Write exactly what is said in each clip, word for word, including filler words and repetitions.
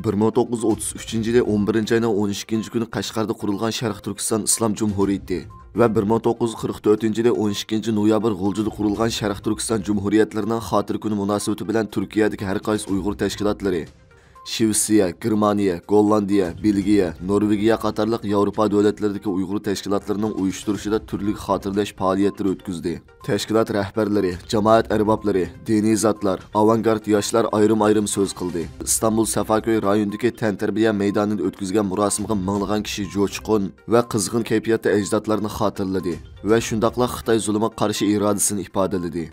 بىر مىڭ توققۇز يۈز ئوتتۇز ئۈچىنچى يىلى ئون بىرىنچى ئاينىڭ ئون ئىككىنچى كۈنى قەشقەردە قۇرۇلغان شەرقىي تۈركىستان ئىسلام جۇمھۇرىيىتى ۋە بىر مىڭ توققۇز يۈز قىرىق تۆتىنچى يىلى ئون ئىككىنچى نويابىر غۇلجىدا قۇرۇلغان شەرقىي تۈركىستان جۇمھۇرىيەتلىرىنىڭ خاتىرە كۈنى مۇناسىۋىتى بىلەن تۈركىيەدىكى ھەر قايسى ئۇيغۇر تەشكىلاتلىرى، شىۋېتسىيە، گېرمانىيە، گوللاندىيە، بېلگىيە، نورۋېگىيە قاتارلىق ياۋروپا دۆلەتلىرىدىكى ئۇيغۇر تەشكىلاتلىرىنىڭ ئۇيۇشتۇرۇشىدا تۈرلۈك خاتىرىلەش پائالىيەتلىرى ئۆتكۈزدى. تەشكىلات رەھبەرلىرى، جامائەت ئەربابلىرى، دىنىي زاتلار، ئاۋانگارت ياشلار ئايرىم-ئايرىم سۆز قىلدى. ئىستانبۇل سەفاكۆي رايونىدىكى تەنتەربىيە مەيدانىدا ئۆتكۈزگەن مۇراسىمغا مىڭلىغان كىشى جۇشقۇن ۋە قىزغىن كەيپىياتتا ئەجدادلارنى خاتىرىلىدى ۋە شۇنداقلا خىتاي زۇلۇمىغا قارشى ئىرادىسىنى ئىپادىلىدى.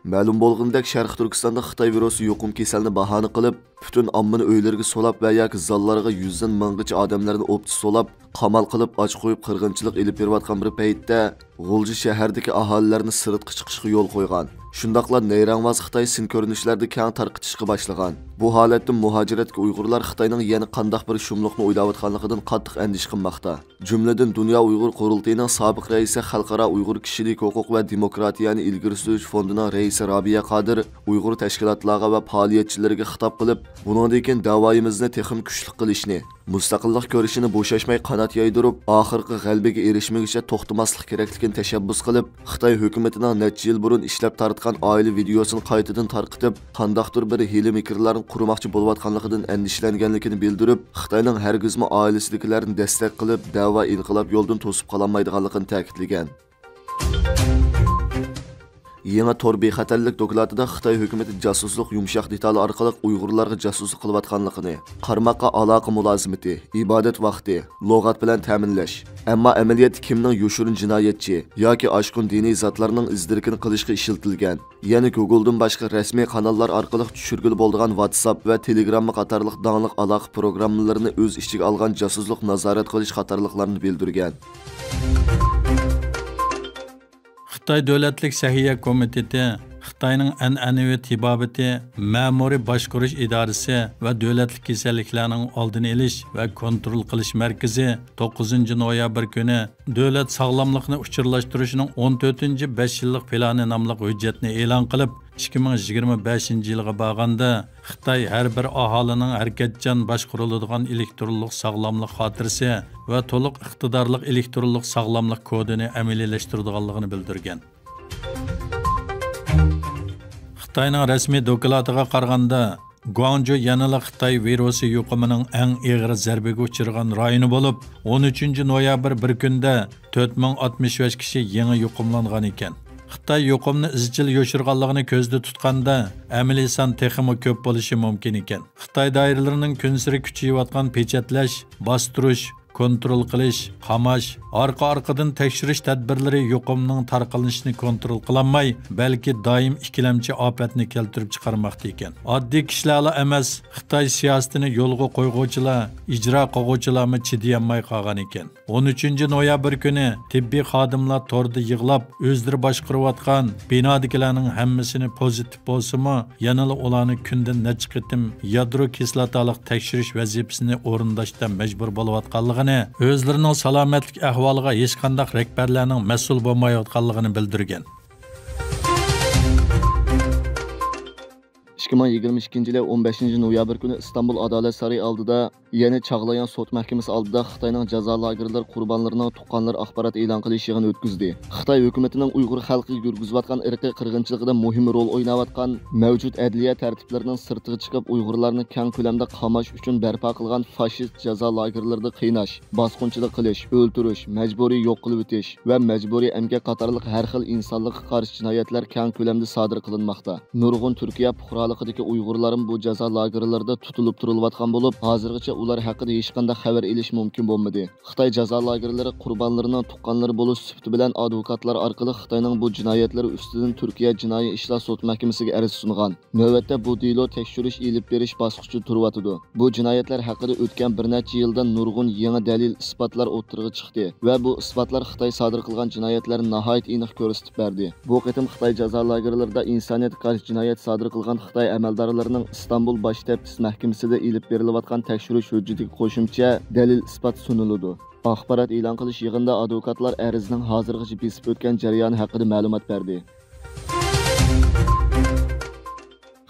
مەلۇم بولغىنىدەك، شەرقىي تۈركىستاندا خىتاي ۋىرۇسى يۇقۇم كېسەلنى باھانە قىلىپ، پۈتۈن ئاممىنى ئۆيلىرىگە سولاپ ۋە ياكى زاللارغا يۈزدىن مىڭغىچە ئادەملەرنى ئوپچە سولاپ، قامال قىلىپ، ئاچ قويۇپ، قىرغىنچىلىق ئېلىپ بېرىۋاتقان بىر پەيتتە، غۇلجا شەھەردىكى ئاھالىلەرنى سىرتقا چىقىشقا يول قويغان. شۇنداقلا نەيرەڭۋاز خىتاي سىن كۆرۈنۈشلەردە كەڭ تارقىتىشقا باشلىغان. بۇ ھالەتتىن مۇھاجىرەتتىكى ئۇيغۇرلار خىتاينىڭ يەنە قانداق بىر شۇملۇقنى ئويلاۋاتقانلىقىدىن قاتتىق ئەندىشە قىلماقتا. جۈملىدىن دۇنيا ئۇيغۇر قۇرۇلتىيىنىڭ سابىق رەئىسى، خەلقئارا ئۇيغۇر كىشىلىك ھوقۇق ۋە دېموكراتىيەنى ئىلگىرى سۈرۈش فوندىنىڭ رەئىسى رابىيە قادىر ئۇيغۇر تەشكىلاتلارغا ۋە پائالىيەتچىلىرىگە خىتاب قىلىپ، بۇنىڭدىن كېيىن دەۋايىمىزنى تېخىمۇ كۈچلۈك قىلىشنى، مۇستەقىللىق كۈرىشىنى بوشاشماي قانات يايدۇرۇپ، ئاخىرقى غەلىبىگە ئېرىشمىگۈچە توختىماسلىق كېرەكلىكىنى تەشەببۇس قىلىپ، خىتاي ھۆكۈمىتىنىڭ نەچچە يىل بۇرۇن ئىشلەپ تارتقان ئائىلە ۋىدېيوسىنى قايتىدىن تارقىتىپ، قانداقتۇر بىر ھىيلە-مىكىرلارنى قۇرماقچى بولۇۋاتقانلىقىدىن ئەندىشىلەنگەنلىكىنى بىلدۈرۈپ، خىتاينىڭ ھەرگىزمۇ ئائىلىسىدىكىلەرنى دەستەك قىلىپ، دەۋا ئىنقىلاب يولىدىن توسۇپ قالالمايدىغانلىقىنى تەكىتلىگەن. يېڭى تور بىخەتەرلىك دوكلاتىدا خىتاي ھۆكۈمىتى جاسۇسلۇق يۇمشاق دېتالى ئارقىلىق ئۇيغۇرلارغا جاسۇسلۇق قىلىۋاتقانلىقىنى، قارىماققا ئالاقە مۇلازىمىتى، ئىبادەت ۋاقتى، لۇغەت بىلەن تەمىنلەش، ئەمما ئەمەلىيەتتە كىمنىڭ يوشۇرۇن جىنايەتچى ياكى ئاشقۇن دىنىي زاتلارنىڭ ئىز-دېرىكىنى قىلىشقا ئىشلىتىلگەن، يەنى گۇگلدىن باشقا رەسمىي قاناللار ئارقىلىق چۈشۈرگىلى بولىدىغان ۋاتساپ ۋە تېلېگرامما قاتارلىق داڭلىق ئالاقە پروگراممىلىرىنى ئۆز ئىچىگە ئالغان جاسۇسلۇق نازارەت قىلىش قاتارلىقلارنى بىلدۈرگەن. خىتاي دۆلەتلىك سەھىيە كومىتېتى، خىتاينىڭ ئەنئەنىۋى تېبابىتى، مەمۇرىي باشقۇرۇش ئىدارىسى ۋە دۆلەتلىك كېسەللىكلەرنىڭ ئالدىنى ئېلىش ۋە كونترول قىلىش مەركىزى توققۇزىنچى نويابىر كۈنى دۆلەت ساغلاملىقنى ئۇچۇرلاشتۇرۇشنىڭ ئون تۆتىنچى بەش يىللىق پىلانى ناملىق ھۆججەتنى ئېلان قىلىپ، ئىككى مىڭ يىگىرمە بەشىنچى يىلغا بارغاندا، خىتاي ھەر بىر ئاھالىنىڭ ھەرىكەتچان باشقۇرۇلىدىغان ئېلېكترونلۇق ساغلاملىق خاتىرىسى ۋە تولۇق ئىقتىدارلىق ئېلېكترونلۇق ساغلاملىق كودىنى ئەمەلىيلەشتۈرىدىغانلىقىنى بىلدۈرگەن. خىتاينىڭ رەسمىي دوكلاتىغا قارىغاندا، گۇاڭجۇ يەنىلا خىتاي ۋىرۇسى يۇقۇمىنىڭ ئەڭ ئېغىر زەربىگە ئۇچرىغان رايونى بولۇپ، ئون ئۈچىنچى نويابىر بىر كۈندە تۆت مىڭ ئاتمىش بەش كىشى يېڭى يۇقۇملانغان ئىكەن. خىتاي يۇقۇمنى ئىزچىل يوشۇرغانلىقىنى كۆزدە تۇتقاندا، ئەمەلىي سان تېخىمۇ كۆپ بولۇشى مۇمكىن ئىكەن. خىتاي دائىرىلىرىنىڭ كۈنسېرى كۈچىيىۋاتقان پېچەتلەش، باستۇرۇش، كونترول قىلىش، قاماش، ئارقا-ئارقىدىن تەكشۈرۈش تەدبىرلىرى يۇقۇمنىڭ تارقىلىشىنى كونترول قىلالماي، بەلكى دائىم ئىككىلەمچى ئاپەتنى كەلتۈرۈپ چىقارماقتا ئىكەن. ئاددىي كىشىلەرلا ئەمەس، خىتاي سىياسىتىنى يولغا قويغۇچىلار، ئىجرا قىلغۇچىلارمۇ چىدىيالماي قالغان ئىكەن. ئون ئۈچىنچى نويابىر كۈنى تېببىي خادىملار توردا يىغلاپ، ئۆزلىرى باشقۇرۇۋاتقان بىنادىكىلەرنىڭ ھەممىسىنى پوزىتىپ بولسىمۇ، يەنىلا ئۇلارنى كۈندە نەچچە قېتىم يادرو كىسلاتالىق تەكشۈرۈش ۋەزىپىسىنى ئورۇنداشتا مەجبۇر بولۇۋاتقانلىقىنى، ئۆزلىرىنىڭ سالامەتلىك ئەھۋالىغا ھېچقانداق رەھبەرلەرنىڭ مەسئۇل بولمايۋاتقانلىقىنى بىلدۈرگەن. ئىككى مىڭ يىگىرمە ئىككىنچى يىلى ئون بەشىنچى نويابىر كۈنى ئىستانبۇل ئادالەت سارىيى ئالدىدا، يەنى چاغلايان سوت مەھكىمىسى ئالدىدا خىتاينىڭ جازا لاگېرلىرى قۇربانلىرىنىڭ تۇغقانلىرى ئاخبارات ئېلان قىلىش يىغىنى ئۆتكۈزدى. خىتاي ھۆكۈمىتىنىڭ ئۇيغۇر خەلقىگە يۈرگۈزۈۋاتقان ئىرقىي قىرغىنچىلىقىدا مۇھىم رول ئويناۋاتقان مەۋجۇت ئەدلىيە تەرتىپلىرىنىڭ سىرتىغا چىقىپ، ئۇيغۇرلارنى كەڭ كۆلەمدە قاماش ئۈچۈن بەرپا قىلغان فاشىست جازا لاگېرلىرىدا قىيناش، باسقۇنچىلىق قىلىش، ئۆلتۈرۈش، مەجبۇرىي يوق قىلىۋېتىش ۋە مەجبۇرىي ئەمگەك قاتارلىق ھەر خىل ئىنسانلىققا قارشى جىنايەتلەر كەڭ كۆلەمدە سادىر قىلىنماقتا. نۇرغۇن تۈركىيە پۇقرالىقىدىكى ئۇيغۇرلارمۇ بۇ جازا لاگېرلىرىدا تۇتۇلۇپ تۇرۇلۇۋاتقان بولۇپ، ھازىرغىچە ئۇلار ھەققىدە ھېچقانداق خەۋەر ئېلىش مۇمكىن بولمىدى. خىتاي جازا لاگېرلىرى قۇربانلىرىنىڭ تۇغقانلىرى بولۇش سۈپىتى بىلەن ئادۋوكاتلار ئارقىلىق خىتاينىڭ بۇ جىنايەتلىرى ئۈستىدىن تۈركىيە جىنايى ئىشلار سوت مەھكىمىسىگە ئەرز سۇنغان. نۆۋەتتە بۇ دېلو تەكشۈرۈش ئېلىپ بېرىش باسقۇچىدا تۇرۇۋاتىدۇ. بۇ جىنايەتلەر ھەققىدە ئۆتكەن بىر نەچچە يىلدا نۇرغۇن يېڭى دەلىل، ئىسپاتلار ئوتتۇرىغا چىقتى ۋە بۇ ئىسپاتلار خىتاي سادىر قىلغان جىنايەتلەرنى ناھايىتى ئېنىق كۆرسىتىپ بەردى. بۇ قېتىم خىتاي جازا لاگېرلىرىدا ئىنسانىيەتكە قارشى جىنايەت سادىر قىلغان خىتاي ئەمەلدارلىرىنىڭ ئىستانبۇل باش تەپتىچى مەھكىمىسىدە ئېلىپ بېرىلىۋاتقان تەكشۈرۈش ھۆججىتىگە قوشۇمچە دەلىل-ئىسپات سۇنۇلىدۇ. ئاخبارات ئېلان قىلىش يىغىنىدا ئادۋوكاتلار ئەرزنىڭ ھازىرغىچە بېسىپ ئۆتكەن جەريانى ھەققىدە مەلۇمات بەردى.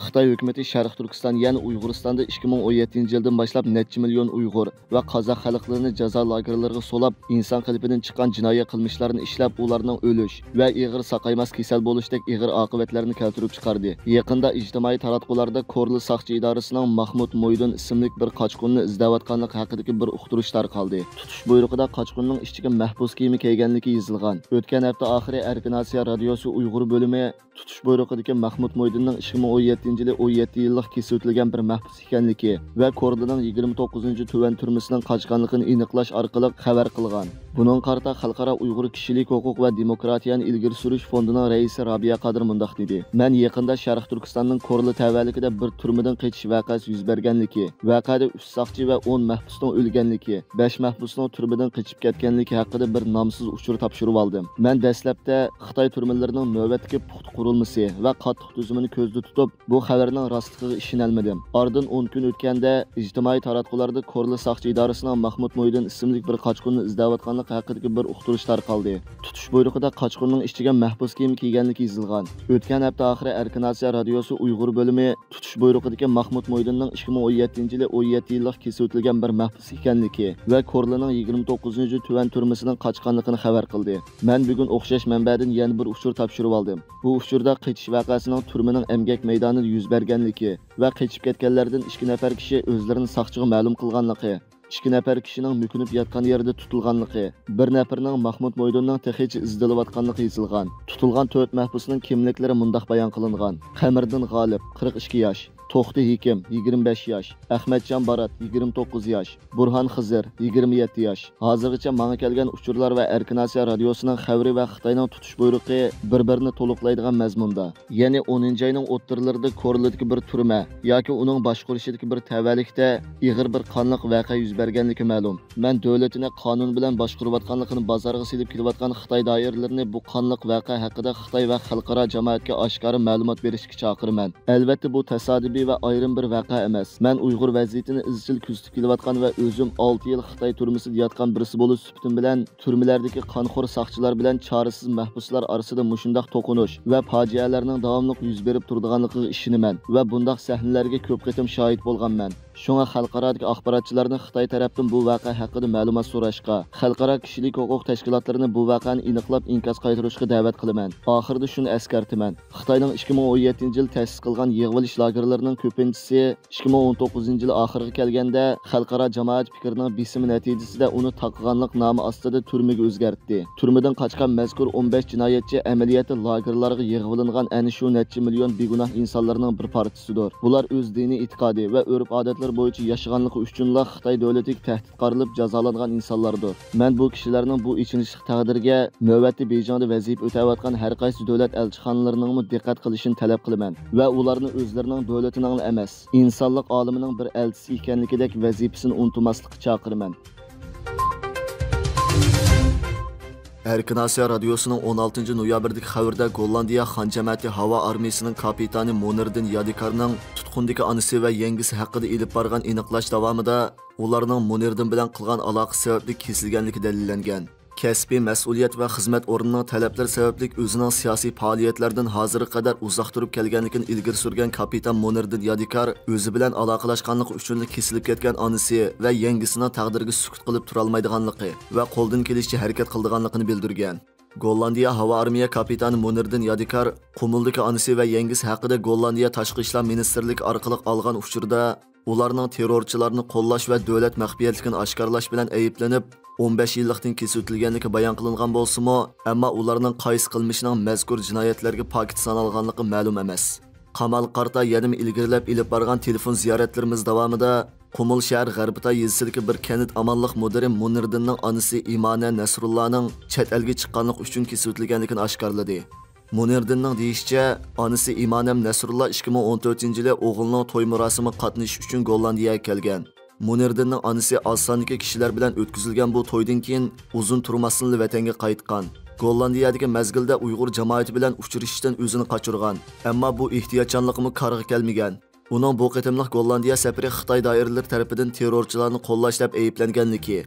خىتاي ھۆكۈمىتى شەرقىي تۈركىستان، يەنى ئۇيغۇرىستاندا ئىككى مىڭ ئون يەتتىنچى يىلدىن باشلاپ نەچچە مىليون ئۇيغۇر ۋە قازاق خەلقلىرىنى جازا لاگېرلىرىغا سولاپ، ئىنسان قېلىپىدىن چىققان جىنايى قىلمىشلارنى ئىشلەپ، ئۇلارنىڭ ئۆلۈش ۋە ئېغىر ساقايماس كېسەل بولۇشتەك ئىغىر ئاقىۋەتلەرنى كەلتۈرۈپ چىقاردى. يېقىندا ئىجتىمائىي تاراتقۇلاردا كورلا ساقچى ئىدارىسىنىڭ ماخمۇت مويدۇن ئىسىملىك بىر قاچقۇننى ئىزدەۋاتقانلىقى ھەققىدىكى بىر ئۇقتۇرۇش تارقالدى. تۇتۇش بۇيرۇقىدا قاچقۇننىڭ ئىچىگە مەھبۇس كىيىمى كىيگەنلىكى يېزىلغان. ئۆتكەن ھەپتە ئاخىرى ئەركىن ئاسىيا رادىيوسى ئۇيغۇر بۆلۈمى تۇتۇش بۇيرۇقىدىكى مەخمۇت مويدىننىڭ ئىككى مىڭ ئون يەتتىنچى يىلى ئون يەتتە يىللىق كېسىۋېتىلگەن بىر مەھبۇس ئىكەنلىكى ۋە كورلىنىڭ يىگىرمە توققۇزىنچى تۈۋەن تۈرمىسىنىڭ قاچقانلىقىنى ئېنىقلاش ئارقىلىق خەۋەر قىلغان. بۇنىڭغا قارىتا خەلقئارا ئۇيغۇر كىشىلىك ھوقۇق ۋە دېموكراتىيەنى ئىلگىرى سۈرۈش فوندىنىڭ رەئىسى رابىيە قادىر مۇنداق دېدى: مەن يېقىندا شەرقىي تۈركىستاننىڭ كورلا تەۋەلىكىدە بىر تۈرمىدىن قېچىش ۋەقەسى يۈز بەرگەنلىكى، ۋەقەدە ئۈچ ساقچى ۋە ئون مەھبۇسنىڭ ئۆلگەنلىكى، بەش مەھبۇسنىڭ تۈرمىدىن قېچىپ كەتكەنلىكى ھەققىدە بىر نامسىز ئۇچۇر تاپشۇرۇۋالدىم. مەن دەسلەپتە خىتاي تۈرمىلىرىنىڭ نۆۋەتتىكى پۇختا قۇرۇلمىسى ۋە قاتتىق تۈزۈمىنى كۆزدە تۇتۇپ، بۇ خەۋەرنىڭ راستلىقىغا ئىشىنەلمىدىم. ئارىدىن ئون كۈن ئۆتكەندە، ئىجتىمائىي تاراتقۇلاردا كورلا ساقچى ئىدارىسىنىڭ ماخمۇت مويدىن ئىسىملىك بىر قاچقۇننى ئىزدەۋاتقانلىقى ھەققىدىكى بىر ئۇقتۇرۇش تارقالدى. تۇتۇش بۇيرۇقىدا قاچقۇننىڭ ئىچىگە مەھبۇس كىيىمى كىيگەنلىكى يېزىلغان. ئۆتكەن ھەپتە ئاخىرى ئەركىن ئاسىيا رادىيوسى ئۇيغۇر بۆلۈمى تۇتۇش بۇيرۇقىدىكى ماخمۇت مويدۇننىڭ ئىككى مىڭ ئون يەتتىنچى يىلى ئون يەتتە يىللىق كېسىۋېتىلگەن بىر مەھبۇس ئىكەنلىكى ۋە كورلىنىڭ يىگىرمە توققۇزىنچى تۈۋەن تۈرمىسىنىڭ قاچقانلىقىنى خەۋەر قىلدى. مەن بۈگۈن ئوخشاش مەنبەدىن يەنە بىر ئۇچۇر تاپشۇرۇۋالدىم. بۇ ئۇچۇردا قېچىش ۋەقەسىنىڭ تۈرمىنىڭ ئەمگەك مەيدانىدا يۈز بەرگەنلىكى ۋە قېچىپ كەتكەنلەردىن ئىككى نەپەر كىشى ئۆزلىرىنى ساقچىغا مەلۇم قىلغانلىقى، ئىككى نەپەر كىشىنىڭ مۆكۈنۈپ ياتقان يېرىدە تۇتۇلغانلىقى، بىر نەپىرىنىڭ ماخمۇت مويدۇننىڭ تېخىچە ئىزدىلىۋاتقانلىقى يېزىلغان. تۇتۇلغان تۆت مەھبۇسنىڭ كىملىكلىرى مۇنداق بايان قىلىنغان: قەمەردىن غالىپ، قىرىق ئىككى ياش، توختى ھېكىم، يىگىرمە بەش ياش، ئەخمەتجان بارات، يىگىرمە توققۇز ياش، بۇرھان خىزىر، يىگىرمە يەتتە ياش. ھازىرغىچە ماڭا كەلگەن ئۇچۇرلار ۋە ئەركىن ئاسىيا رادىيوسىنىڭ خەۋىرى ۋە خىتاينىڭ تۇتۇش بۇيرۇقى بىر-بىرىنى تولۇقلايدىغان مەزمۇندا. يەنى ئونىنچى ئاينىڭ ئوتتۇرىلىرىدا كورلىدىكى بىر تۈرمە ياكى ئۇنىڭ باشقۇرۇشىدىكى بىر تەۋەلىكتە ئېغىر بىر قانلىق ۋەقە يۈز بەرگەنلىكى مەلۇم. مەن دۆلىتىنى قانۇن بىلەن باشقۇرۇۋاتقانلىقىنى بازارغا سېلىپ كېلىۋاتقان خىتاي دائىرىلىرىنى بۇ قانلىق ۋەقە ھەققىدە خىتاي ۋە خەلقئارا جامائەتكە ئاشكارا مەلۇمات بېرىشكە چاقىرىمەن. ئەلۋەتتە، بۇ تاسادىپىي ۋە ئايرىم بىر ۋەقە ئەمەس. مەن ئۇيغۇر ۋەزىيىتىنى ئىزچىل كۆزىتىپ كېلىۋاتقان ۋە ئۆزۈم ئالتە يىل خىتاي تۈرمىسىدە ياتقان بىرسى بولۇش سۈپىتىم بىلەن، تۈرمىلەردىكى قانخور ساقچىلار بىلەن چارىسىز مەھبۇسلار ئارىسىدا مۇشۇنداق توقۇنۇش ۋە پاجىئەلەرنىڭ داۋاملىق يۈز بېرىپ تۇرىدىغانلىقىغا ئىشىنىمەن ۋە بۇنداق سەھنىلەرگە كۆپ قېتىم شاھىت بولغانمەن. شۇڭا خەلقئارادىكى ئاخباراتچىلارنى خىتاي تەرەپتىن بۇ ۋەقە ھەققىدە مەلۇمات سوراشقا، خەلقئارا كىشىلىك ھوقۇق تەشكىلاتلىرىنى بۇ ۋەقەنى ئېنىقلاپ ئىنكاس قايتۇرۇشقا دەۋەت قىلىمەن. ئاخىرىدا شۇنى ئەسكەرتىمەن: خىتاينىڭ ئىككى مىڭ ئون يەتتىنچى يىل تەسىس قىلغان يىغىۋېلىش لاگېرلىرىنىڭ كۆپىنچىسى ئىككى مىڭ ئون توققۇزىنچى يىل ئاخىرىغا كەلگەندە خەلقئارا جامائەت پىكرىنىڭ بېسىمى نەتىجىسىدە ئۇنى تاقىغانلىق نامى ئاستىدا تۈرمىگە ئۆزگەرتتى. تۈرمىدىن قاچقان مەزكۇر ئون بەش جىنايەتچى ئەمەلىيەتتە لاگېرلارغا يىغىۋېلىنغان ئەنە شۇ نەچچە مىليون بىگۇناھ ئىنسانلارنىڭ بىر پارچىسىدۇر. بۇلار ئۆز دىنىي ئېتىقادى ۋە ئۆرپ-ئادەتلىرى بويىچە ياشىغانلىقى ئۈچۈنلا خىتاي دۆلىتىگە تەھدىت قارىلىپ جازالانغان ئىنسانلاردۇر. مەن بۇ كىشىلەرنىڭ بۇ ئېچىنىشلىق تەقدىرىگە نۆۋەتتە بېيجىڭدا ۋەزىپە ئۆتەۋاتقان ھەر قايسى دۆلەت ئەلچىخانىلىرىنىڭمۇ دىققەت قىلىشىنى تەلەپ قىلىمەن ۋە ئۇلارنى ئۆزلىرىنىڭ دۆلىتىنىڭلا ئەمەس، ئىنسانلىق ئالىمىنىڭ بىر ئەلچىسى ئىكەنلىكىدەك ۋەزىپىسىنى ئۇنتۇماسلىققا چاقىرىمەن. ئەركىن ئاسىيا رادىيوسىنىڭ ئون ئالتىنچى نويابىردىكى خەۋىرىدە گوللاندىيە خان جەمەتى ھاۋا ئارمىيىسىنىڭ كاپىتانى مونىردىن يادىكارنىڭ تۇتقۇندىكى ئانىسى ۋە يەڭگىسى ھەققىدە ئېلىپ بارغان ئېنىقلاش داۋامىدا ئۇلارنىڭ مونىردىن بىلەن قىلغان ئالاقە سەۋەبلىك كېسىلگەنلىكى دەلىللەنگەن. كەسپىي مەسئۇلىيەت ۋە خىزمەت ئورنىنىڭ تەلەپلىرى سەۋەبلىك ئۆزىنىڭ سىياسىي پائالىيەتلەردىن ھازىرغا قەدەر ئۇزاق تۇرۇپ كەلگەنلىكىنى ئىلگىرى سۈرگەن كاپىتان مونىردىن يادىكار ئۆزى بىلەن ئالاقىلاشقانلىقى ئۈچۈنلا كېسىلىپ كەتكەن ئانىسى ۋە يەڭگىسىنىڭ تەقدىرىگە سۈكۈت قىلىپ تۇرالمايدىغانلىقى ۋە قولدىن كېلىشىچە ھەرىكەت قىلىدىغانلىقىنى بىلدۈرگەن. گوللاندىيە ھاۋا ئارمىيە كاپىتانى مونىردىن يادىكار قۇمۇلدىكى ئانىسى ۋە يەڭگىسى ھەققىدە گوللاندىيە تاشقى ئىشلار مىنىستىرلىكى ئارقىلىق ئالغان ئۇچۇردا، ئۇلارنىڭ تېررورچىلارنى قوللاش ۋە دۆلەت مەخپىيەتلىكىنى ئاشكارىلاش بىلەن ئەيىبلىنىپ، ئون بەش يىللىقتىن كېسىۋېتىلگەنلىكى بايان قىلىنغان بولسىمۇ، ئەمما ئۇلارنىڭ قايسى قىلمىشىنىڭ مەزكۇر جىنايەتلەرگە پاكىت سانالغانلىقى مەلۇم ئەمەس. قامالغا قارىتا يەنىمۇ ئىلگىرىلەپ ئېلىپ بارغان تېلېفون زىيارەتلىرىمىز داۋامىدا، قۇمۇل شەھەر غەربىتاي يېزىسىدىكى بىر كەنت ئامانلىق مۇدىرى مۇنىردىننىڭ ئانىسى ئىمانە نەسرۇللانىڭ چەت ئەلگە چىققانلىقى ئۈچۈن كېسىۋېتىلگەنلىكىنى ئاشكارىلىدى. مۇنىردىننىڭ دېيىشىچە، ئانىسى ئىمانەم نەسرۇللا ئىككى مىڭ ئون تۆتىنچى يىلى ئوغلىنىڭ توي مۇراسىمىغا قاتنىشىش ئۈچۈن گوللاندىيەگە كەلگەن. مۇنىردىننىڭ ئانىسى ئاز ساندىكى كىشىلەر بىلەن ئۆتكۈزۈلگەن بۇ تويدىن كېيىن ئۇزۇن تۇرماستىنلا ۋەتەنگە قايتقان. گوللاندىيەدىكى مەزگىلدە ئۇيغۇر جامائىتى بىلەن ئۇچرىشىشتىن ئۆزىنى قاچۇرغان. ئەمما بۇ ئېھتىياتچانلىقىمۇ كارغا كەلمىگەن. ئۇنىڭ بۇ قېتىملىق گوللاندىيە سەپىرى خىتاي دائىرىلىرى تەرىپىدىن تېررورچىلارنى قوللاش دەپ ئەيىبلەنگەنلىكى،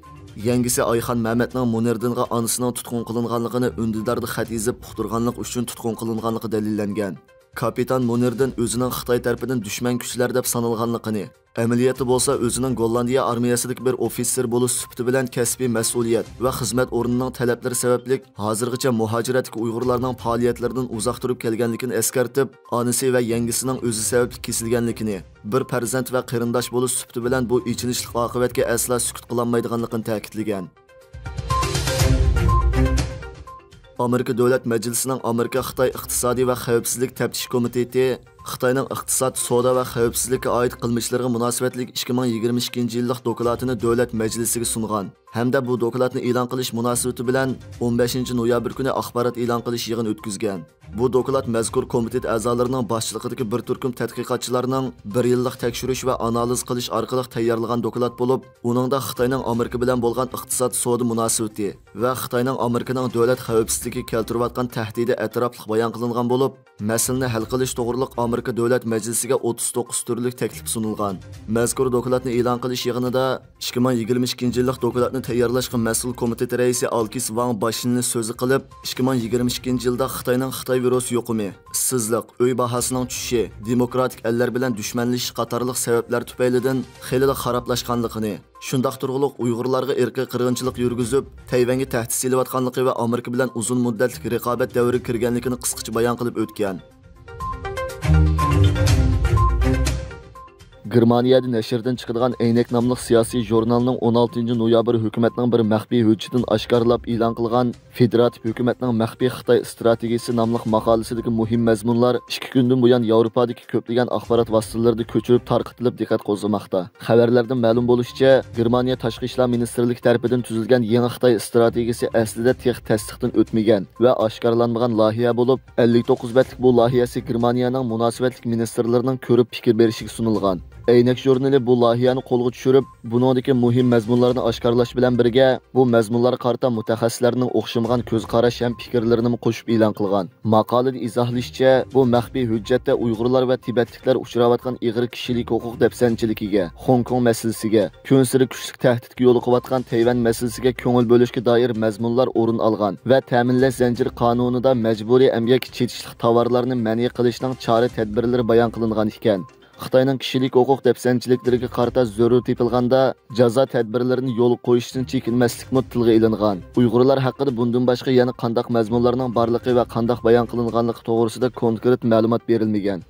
يەڭگىسى ئايخان مەمەتنىڭ مۇنىردىنغا ئانىسىنىڭ تۇتقۇن قىلىنغانلىقىنى ئۈندىداردا خەت يېزىپ ئۇقتۇرغانلىقى ئۈچۈن تۇتقۇن قىلىنغانلىقى دەلىللەنگەن. كاپىتان مۇنىردىن ئۆزىنىڭ خىتاي تەرىپىدىن دۈشمەن كۈچلەر دەپ سانالغانلىقىنى، ئەمەلىيەتتە بولسا ئۆزىنىڭ گوللاندىيە ئارمىيەسىدىكى بىر ئوفىتسېر بولۇش سۈپىتى بىلەن كەسپىي مەسئۇلىيەت ۋە خىزمەت ئورنىنىڭ تەلەپلىرى سەۋەبلىك ھازىرغىچە مۇھاجىرەتتىكى ئۇيغۇرلارنىڭ پائالىيەتلىرىدىن ئۇزاق تۇرۇپ كەلگەنلىكىنى ئەسكەرتىپ، ئانىسى ۋە يەڭگىسىنىڭ ئۆزى سەۋەبلىك كېسىلگەنلىكىنى، بىر پەرزەنت ۋە قېرىنداش بولۇش سۈپىتى بىلەن بۇ ئېچىنىشلىق ئاقىۋەتكە ئەسلا سۈكۈت قىلالمايدىغانلىقىنى تەكىتلىگەن. ئامېرىكا دۆلەت مەجلىسىنىڭ ئامېرىكا خىتاي ئىقتىسادىي ۋە خەۋپسىزلىك تەپتىش كومىتېتى خىتاينىڭ ئىقتىساد، سودا ۋە خەۋپسىزلىككە ئائىت قىلمىشلىرىغا مۇناسىۋەتلىك ئىككى مىڭ يىگىرمە ئىككىنچى يىللىق دوكلاتىنى دۆلەت مەجلىسىگە سۇنغان ھەمدە بۇ دوكلاتنى ئېلان قىلىش مۇناسىۋىتى بىلەن ئون بەشىنچى نويابىر كۈنى ئاخبارات ئېلان قىلىش يىغىنى ئۆتكۈزگەن. بۇ دوكلات مەزكۇر كومىتېت ئەزالىرىنىڭ باشچىلىقىدىكى بىر تۈركۈم تەتقىقاتچىلارنىڭ بىر يىللىق تەكشۈرۈش ۋە ئانالىز قىلىش ئارقىلىق تەييارلىغان دوكلات بولۇپ، ئۇنىڭدا خىتاينىڭ ئامېرىكا بىلەن بولغان ئىقتىساد سودا مۇناسىۋىتى ۋە خىتاينىڭ ئامېرىكىنىڭ دۆلەت خەۋپسىزلىكىگە كەلتۈرۈۋاتقان تەھدىتى ئەتراپلىق بايان قىلىنغان بولۇپ، مەسىلىنى ھەل قىلىش توغرۇلۇق ئامېرىكا دۆلەت مەجلىسىگە ئوتتۇز توققۇز تۈرلۈك تەكلىپ سۇنۇلغان. مەزكۇر دوكلاتنى ئېلان قىلىش يىغىنىدا ئىككى مىڭ يىگىرمە ئىككىنچى يىللىق دوكلاتنى تەييارلاشقا مەسئۇل كومىتېت رەئىسى ئالكىس ۋاڭ باشنىنى سۆزى قىلىپ، ئىككى مىڭ يىگىرمە ئىككىنچى يىلدا خىتاينىڭ خىتاي ۋىرۇسى يۇقۇمى، ئىشسىزلىق، ئۆي باھاسىنىڭ چۈشۈشى، دېموكراتىك ئەللەر بىلەن دۈشمەنلىشىش قاتارلىق سەۋەبلەر تۈپەيلىدىن خېلىلا خارابلاشقانلىقىنى، شۇنداق تۇرغۇلۇق ئۇيغۇرلارغا ئىرقىي قىرغىنچىلىق يۈرگۈزۈپ، تەيۋەنگە تەھدىت سېلىۋاتقانلىقى ۋە ئامېرىكا بىلەن ئۇزۇن مۇددەتلىك رىقابەت دەۋرىگە كىرگەنلىكىنى قىسقىچە بايان قىلىپ ئۆتكەن. گېرمانىيەدە نەشردىن چىقىدىغان ئەينەك ناملىق سىياسىي ژۇرنالنىڭ ئون ئالتىنچى نويابىر ھۆكۈمەتنىڭ بىر مەخپىي ھۆججىتىنى ئاشكارىلاپ ئېلان قىلغان فېدېراتىپ ھۆكۈمەتنىڭ مەخپىي خىتاي ئىستراتېگىيىسى ناملىق ماقالىسىدىكى مۇھىم مەزمۇنلار ئىككى كۈندىن بۇيان ياۋروپادىكى كۆپلىگەن ئاخبارات ۋاسىتىلىرىدا كۆچۈرۈپ تارقىتىلىپ دىققەت قوزغىماقتا. خەۋەرلەردىن مەلۇم بولۇشىچە، گېرمانىيە تاشقى ئىشلار مىنىستىرلىكى تەرىپىدىن تۈزۈلگەن يېڭى خىتاي ئىستراتېگىيىسى ئەسلىدە تېخى تەستىقتىن ئۆتمىگەن ۋە ئاشكارىلانمىغان لايىھە بولۇپ، ئەللىك توققۇز بەتلىك بۇ لايىھەسى گېرمانىيەنىڭ مۇناسىۋەتلىك مىنىستىرلىرىنىڭ كۆرۈپ پىكىر بېرىشىگە سۇنۇلغان. ئەينەك ژۇرنىلى بۇ لايىھەنى قولغا چۈشۈرۈپ، بۇنىڭدىكى مۇھىم مەزمۇنلارنى ئاشكارىلاش بىلەن بىرگە، بۇ مەزمۇنلارغا قارىتا مۇتەخەسسىسلەرنىڭ ئوخشىمىغان كۆز قاراش ھەم پىكىرلىرىنىمۇ قوشۇپ ئېلان قىلغان. ماقالىدە ئىزاھلىشىچە، بۇ مەخپىي ھۆججەتتە ئۇيغۇرلار ۋە تىبەتلىكلەر ئۇچراۋاتقان ئېغىر كىشىلىك ھوقۇق دەپسەندىچىلىكىگە، خوڭكوڭ مەسىلىسىگە، كۈنسېرى كۈچلۈك تەھدىتكە يولۇقۇۋاتقان تەيۋەن مەسىلىسىگە كۆڭۈل بۆلۈشكە دائىر مەزمۇنلار ئورۇن ئالغان ۋە تەمىنلەش زەنجىرى قانۇنىدا مەجبۇرىي ئەمگەككە چېتىشلىق تاۋارلارنى مەنئى قىلىشنىڭ چارە تەدبىرلىرى بايان قىلىنغان ئىكەن. خىتاينىڭ كىشىلىك ھوقۇق دەپسەندىچىلىكلىرىگە قارىتا زۆرۈر تېپىلغاندا، جازا تەدبىرلىرىنى يولغا قويۇشتىن چېكىنمەسلىكمۇ تىلغا ئېلىنغان. ئۇيغۇرلار ھەققىدە بۇندىن باشقا يەنە قانداق مەزمۇنلارنىڭ بارلىقى ۋە قانداق بايان قىلىنغانلىقى توغرىسىدا كونكرېت مەلۇمات بېرىلمىگەن.